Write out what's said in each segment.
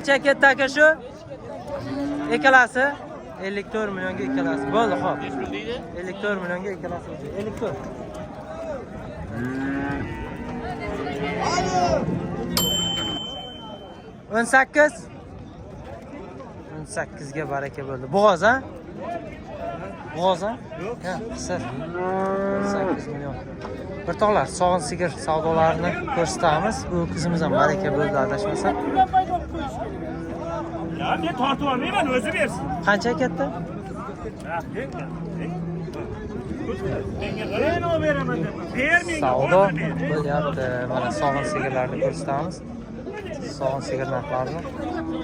Qancha ketdi aka shu? Ikkalasi 54 millionga ikkalasi. Bo'ldi, xo'p. 54 millionga ikkalasi. 54. 18. 18 ga baraka bo'ldi. Bo'g'oz, ha? Bo'g'oz, ha? Yo'q. Ha, qisir. 18 million. O'rtoqlar, sog'in sigir savdolarini ko'rsatamiz. Bu qizimiz ham baraka bo'ldi adashmasam. Ya men tortib olmayman, o'zi bersin. Qancha ketdi? Men o beraman deb. Ber menga. Savdo hozir ber. bo'lyapti. Mana sog'in sigirlarni ko'rsatamiz. Sog'in sigir narxlarini.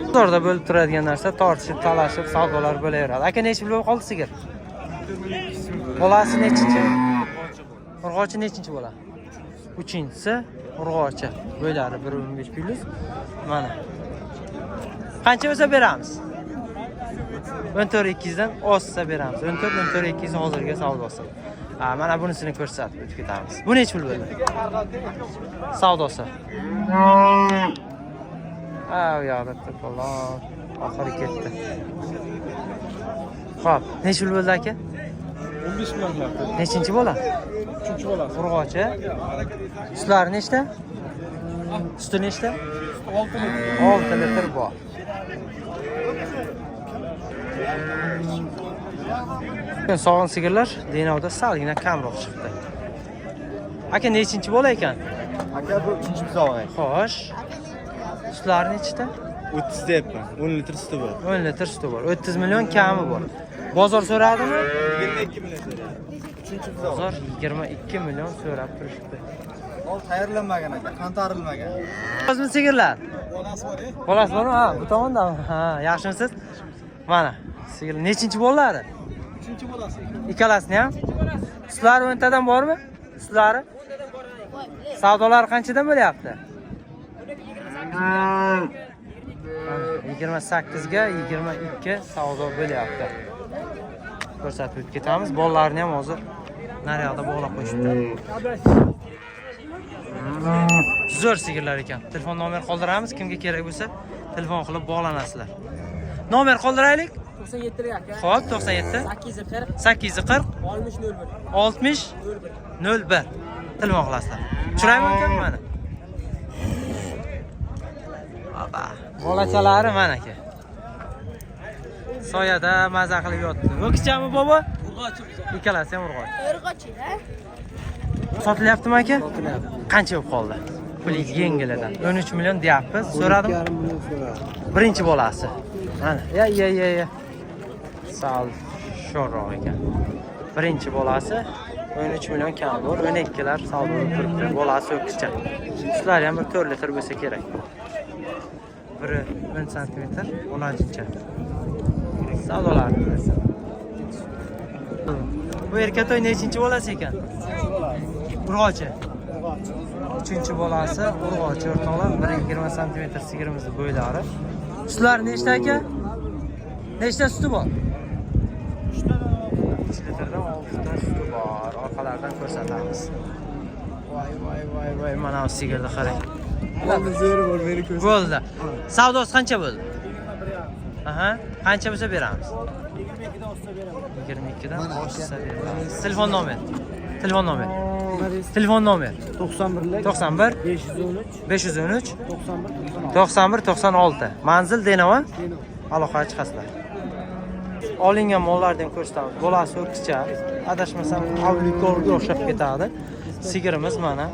Bozorda bo'lib turadigan narsa, tortishib, talashib savdolar bo'laveradi. Aka, nechi pul bo'lib qoldi sigir? Bolasi nechinchi? Urg'ochi nechinchi bola? Uchinchisi urg'ochi. Bo'ylari 1.15 plyus. Mana. Qancha bo'lsa beramiz? 14 200 dan oshsa beramiz. 14 14 200 hozirgi savdosi. Ha, mana bunisini ko'rsatib o'tib ketamiz. Bu nechi pul bo'ldi? Savdosi. Ha, u yoqda to'polon oxiri ketdi. Xo'p, nechi pul bo'ldi aka? 15 million qilyapti. Nechinchi bola? Uchinchi bolasi. Urg'ochi. Sutlari nechta? Suti nechta? 6 litr. 6 litr bor. Sog'in sigirlar Denovda salgina kamroq chiqdi. Aka, nechinchi bola ekan? Aka, bu uchinchi buzog'i. Xo'sh. Sutlari nechta? 30 deyapman. 10 litr suti bor. 10 litr suti bor. 30 million kami bor. Bozor so'radimi? 22 million so'rayapti. Uchinchi buzog'i. Bozor 22 million so'rab turishibdi. Mol tayyorlanmagan aka, qantarilmagan. O'zmi sigirlar? Bolasi bor, e? Bolasi bormi? Ha, bu tomondami? Ha, yaxshimisiz? Mana, sigir nechinchi bolalari? Uchinchi bolasi. Ikkalasini ham? Sutlari o'ntadan bormi? Sutlari? Savdolari qanchadan bo'lyapti? Mana, 28 ga 22 savdo bo'lyapti. Ko'rsatib o'tib ketamiz. Bolalarini ham hozir naryoqda bog'lab qo'yishibdi. Zo'r sigirlar ekan. Telefon nomer qoldiramiz. Kimga kerak bo'lsa, telefon qilib bog'lanasizlar. Nomer qoldiraylik. 97 aka. Xo'p, 97 840 840 60 01. 60 01. Telefon qilasizlar. Tushiraymi aka mana? Opa, bolachalari mana aka. Soyada maza qilib yotdi. O'kichami bobo? Urg'ochi. Ikkalasi ham urg'ochi. Urg'ochi, ha? Sotilyaptimi aka? Qancha bo'lib qoldi? Pulingiz yengilidan. 13 million deyapmiz. So'radim. Birinchi bolasi. Mana, ya ya ya ya. Sal sho'rroq ekan. Birinchi bolasi 13 million kam bor. 12 lar savdo bo'lib turibdi. Bolasi o'kizcha. Sutlari ham bir 4 litr bo'lsa kerak. Biri 10 santimetr, o'lajincha. Savdolar. Bu erkatoy nechinchi bolasi ekan? Urg'ochi. Uchinchi bolasi urg'ochi o'rtoqlar, 1.20 santimetr sigirimizni bo'ylari. Sutlari nechta aka? Nechta suti bor? 3 litrdan 6 ta suti bor. Orqalaridan ko'rsatamiz. Voy voy voy voy, mana bu sigirni qarang. Oldi zo'ri bor, meni ko'z. Bo'ldi. Savdosi qancha bo'ldi? Aha, qancha bo'lsa beramiz? 22 dan oshsa beramiz. Telefon nomer. Telefon nomer. Telefon nomer. 91 91 513 513 91 91 96. Manzil Denova. Aloqaga chiqasizlar. Olingan mollarni ham ko'rsatamiz. Bolasi o'kizcha, adashmasam Avlikorga o'xshab ketadi. Sigirimiz mana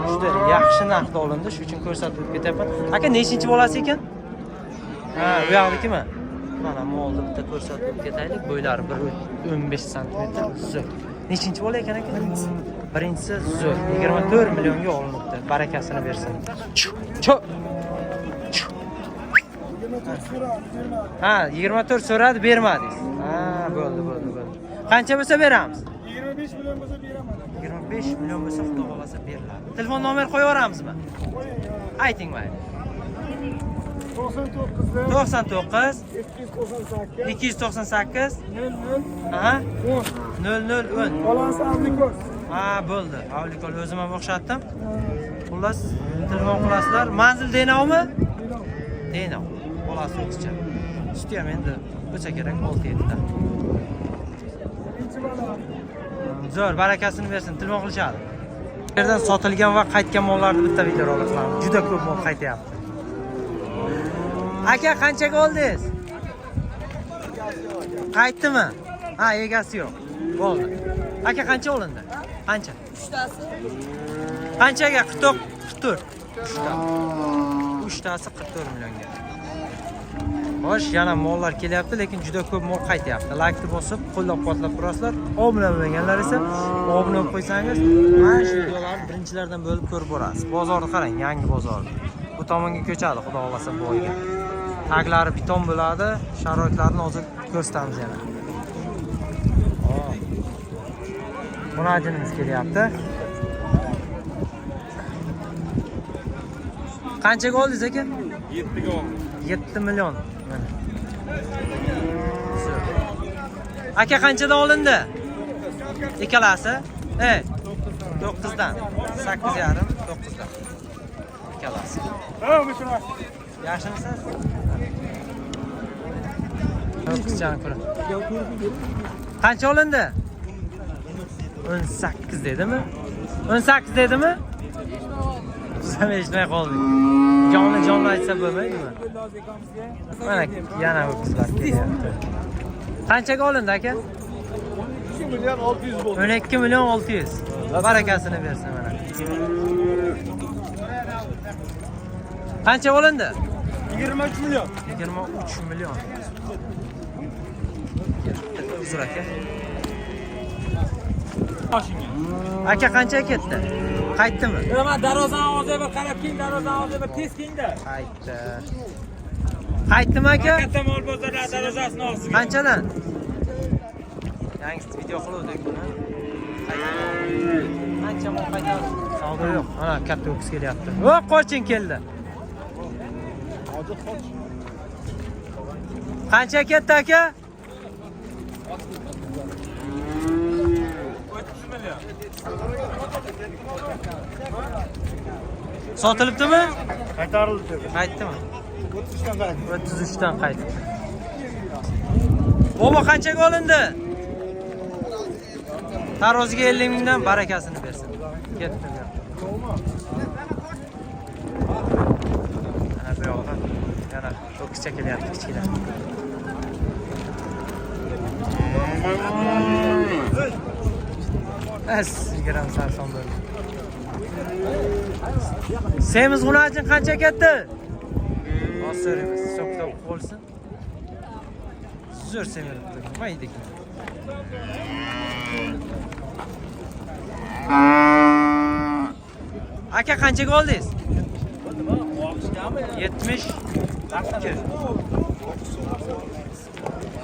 juda yaxshi narxda olindi, shuning uchun ko'rsatib o'tib ketyapman. Aka, nechinchi bolasi ekan? Ha, bu yoqnikimi? Mana molni bitta ko'rsatib o'tib ketaylik. Bo'ylari 1.15 santimetr zo'r. Nechinchi bola ekan aka? Birinchisi zo'r. 24 millionga olinibdi. Barakasini bersin. Chu, chu. Ha, 24 so'radi, bermadingiz. Ha, bo'ldi, bo'ldi, bo'ldi. Qancha bo'lsa beramiz? 25 million bo'lsa beraman. 25 million bo'lsa xudo xolasa beriladi. Telefon nomer qo'yib yuboramizmi? Ayting mayli. 99 99 298 298 00 aha 10. 00 10. Bolasi Avlikos. Ha, bo'ldi. Avlikol o'zim ham o'xshatdim. Xullas, telefon qilasizlar. Manzil Denovmi? Denov. Bolasi o'qizcha. Suti ham endi bo'lsa kerak 6-7 ta. Zo'r, barakasini bersin, telefon qilishadi. Bu yerdan sotilgan va qaytgan mollarni bitta videorolik qilamiz. Juda ko'p mol qaytyapti. Aka, qanchaga oldingiz? Qaytdimi? Ha, egasi yo'q. Bo'ldi. Aka, qancha olindi? Qancha? Uchtasi. Qanchaga? 44. Uchta. Uchtasi 44 millionga. Xo'sh, yana mollar kelyapti, lekin juda ko'p mol qaytyapti. Like bosib, qo'llab-quvvatlab turasizlar. Obuna bo'lmaganlar esa obuna bo'lib qo'ysangiz, mana shu videolarni birinchilardan bo'lib ko'rib borasiz. Bozorni qarang, yangi bozor. Bu tomonga ko'chadi, xudo xohlasa bu oyga. Taglari beton bo'ladi, sharoitlarni hozir ko'rsatamiz yana. Munajinimiz kelyapti. Qanchaga oldingiz aka? 7 ga oldim. 7 million. Mana. Aka, qanchadan olindi? Ikkalasi? 9dan. 8,5, 9dan. Ikkalasi. Yaxshimisiz? Qizchani ko'ring. Qancha olindi? 18 dedimi? 18 dedimi? Biz ham eshitmay qoldik. Jonli jonli aytsa bo'lmaydimi? Mana yana o'qizlar kelyapti. Qanchaga olindi aka? 12 million 600 bo'ldi. 12 million 600. Barakasini bersin mana. Qancha olindi? 23 million. 23 million. Uzr aka. Aka qancha ketdi? Qaytdimi? Nima, darvozani og'ziga bir qarab keyin, darvozani og'ziga bir tez keyinda. Qaytdi. Qaytdimi aka? Katta mol bozorlar darvozasini og'ziga. Qanchadan? Yangi video qiluvdik buni. Qancha mol qaytadi? Savdo yo'q. Mana katta o'kis kelyapti. O, qoching keldi. Qancha ketdi aka? 30 million. Sotilibdimi? Qaytarildi. Qaytdimi? 33 dan qaytdi. 33 dan qaytdi. Bobo qanchaga olindi? Taroziga 50 mingdan barakasini bersin. Ketdi. Ana bu yoqda yana ho'kizcha kelyapti kichkina. Es, gram sarson bo'ldi. Semiz g'unajin qancha ketdi? Hozir so'raymiz, hisob kitob bo'lsin. Zo'r semiribdi. Maydagina. Aka qanchaga oldingiz? 72.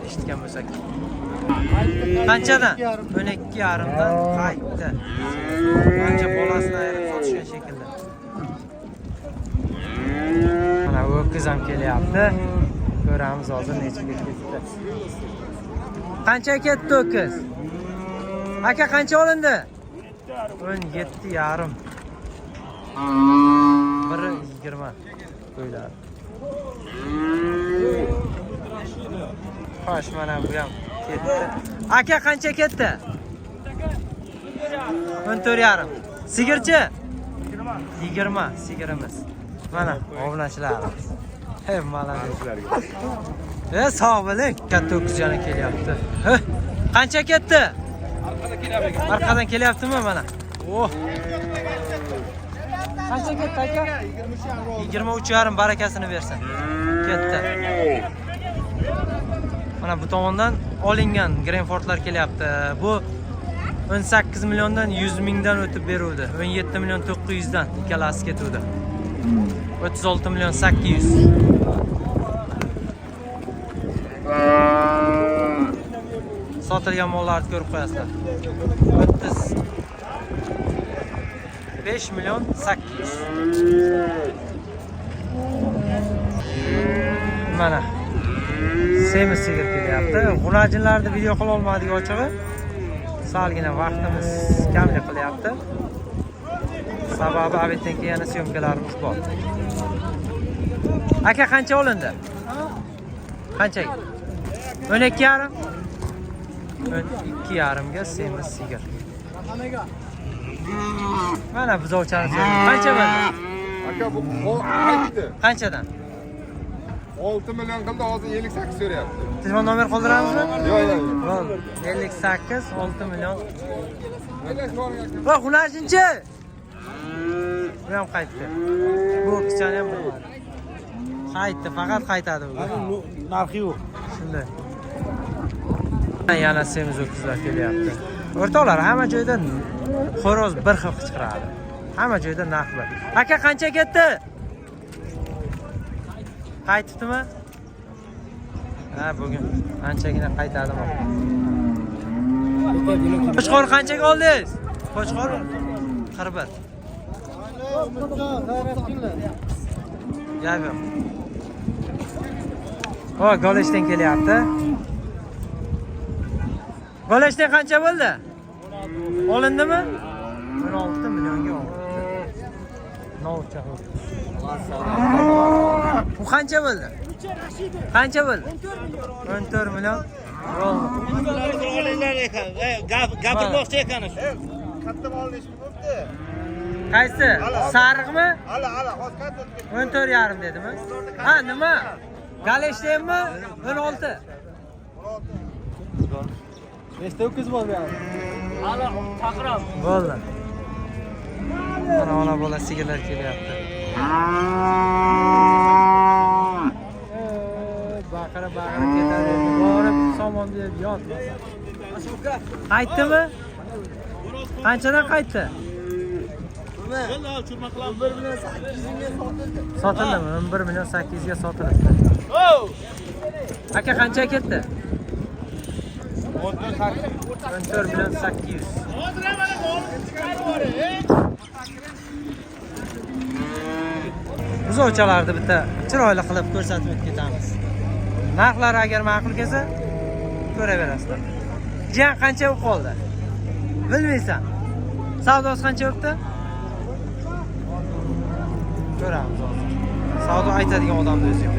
Eshitgan bo'lsak. Qanchadan? 12,5 dan qaytdi. Ancha bolasini ayirib sotishgan shekilli. Mana o'kiz ham kelyapti. Ko'ramiz hozir nechaga ketdi. Qancha ketdi o'kiz? Aka qancha olindi? 17,5. Biri 20 qo'ylar. Xo'sh, mana bu ham ketdi. Aka qancha ketdi? 14,5. Sigirchi? 20 sigirimiz. Mana obunachilarimiz. Hey, malades. Sog' bo'ling. Katta o'kiz yana kelyapti. Qancha ketdi? Arqadan kelyaptimi mana? Oh. Qancha ketdi aka? 23,5 barakasini bersin. Ketdi. Mana bu tomondan olingan Greenfordlar kelyapti. Bu 18 milliondan 100 mingdan o'tib beruvdi. 17 million 900 dan ikkalasi ketuvdi. 36 million 800. Sotilgan mollarni ko'rib qo'yasizlar. 35 million 800. Mana semiz sigir kelyapti. G'unajinlarni video qila olmadik ochig'i. Salgina vaqtimiz kamlik qilyapti. Sababi obeddan keyin yana syomkalarimiz bor. Aka qancha olindi? Qanchaga? 12,5. 12,5 ga semiz sigir. Mana buzovchani so'raymiz. Qancha bo'ldi? Aka bu qaytdi. Qanchadan? 6 million qildi, hozir 58 so'rayapti. Telefon nomer qoldiramizmi? Yo'q, yo'q. Bo'ldi. 58 6 million. Va xunashinchi. Bu ham qaytdi. Bu o'kizchani ham bilmadim. Qaytdi, faqat qaytadi bugun. Narxi yo'q. Shunday. Yana semiz o'kizlar kelyapti. O'rtoqlar, hamma joyda xo'roz bir xil qichqiradi. Hamma joyda narx bir. Aka qancha ketdi? Qaytibdimi? Ha, bugun anchagina qaytadimi? Qo'chqor qanchaga oldingiz? Qo'chqor 41. Gap yo'q. O, Golishdan kelyapti. Golishdan qancha bo'ldi? Olindimi? 16 millionga olindi. Novcha. Bu qancha bo'ldi? Qancha bo'ldi? 14 million. Bo'ldi. Gapirmoqchi ekan shu. Katta mol nechi bo'libdi? Qaysi? Sariqmi? Hali, hali, hozir katta. 14,5 dedimi? Ha, nima? Galishdanmi? 16. Nechta o'kiz bor bu yoqda? Bo'ldi. Mana ona bola sigirlar kelyapti. Baqira baqira ketadi. Borib somon deb yotmasa. Qaytdimi? Qanchadan qaytdi? Sotildimi? 11 million 800 ga sotilibdi. Aka qancha ketdi? 14 million 800. Buzovchalarni bitta chiroyli qilib ko'rsatib o'tib ketamiz. Narxlari agar ma'qul kelsa, ko'raverasizlar. Jiyan qancha bo'lib qoldi? Bilmaysan. Savdosi qancha bo'libdi? Ko'ramiz hozir. Savdo aytadigan odamni o'zi yo'q.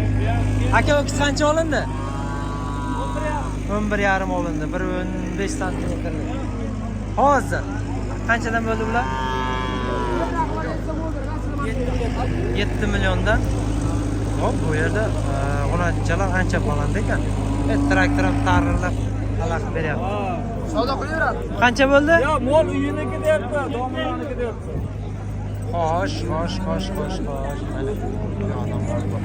Aka, o'kiz qancha olindi? 11,5 olindi. 1.15 santimetrlik. Hozir qanchadan bo'ldi bular? 7 milliondan. Hop, bu yerda g'unajchalar ancha baland ekan. Traktor ham tarillab xalaqit beryapti. Savdo qilaveradi. Qancha bo'ldi? Yo'q, mol uyiniki deyapti, domlaniki deyapti. Xo'sh, xo'sh, xo'sh, xo'sh, xo'sh. Mana bu odamlar bor.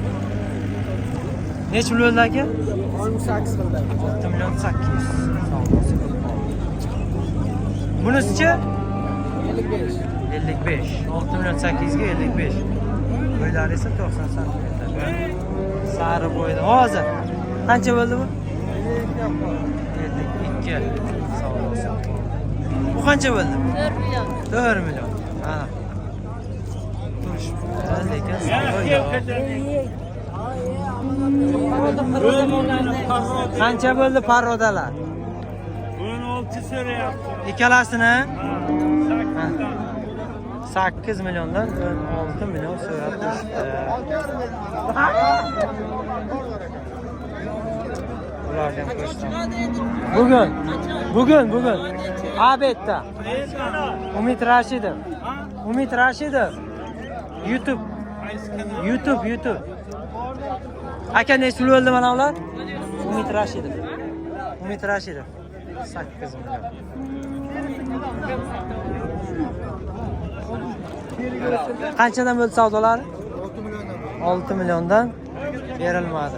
Necha pul bo'ldi aka? 18 qildi. 6 million 800. Savdosi bo'lib qoldi. Bunisichi? 55. 55. 6 million 800 ga 55. Bo'ylari esa 90 santimetr. Sari bo'yda. Hozir qancha bo'ldi bu? 52. Savdosi. Bu qancha bo'ldi? 4 million. 4 million. Mana. Turishibdi, lekin savdo yo'q. Qancha bo'ldi parrodalar? 16 so'rayapti. Ikkalasini? 8 milliondan 16 million so'rab turishibdi. Ularni ham ko'rsataman. Bugun, bugun, bugun. Abetda. Umid Rashidov. Umid Rashidov. YouTube. YouTube, YouTube. Aka necha pul bo'ldi mana ular? Umid Rashidov. Umid Rashidov. 8 million. Qanchadan bo'ldi savdolar? 6 milliondan berilmadi.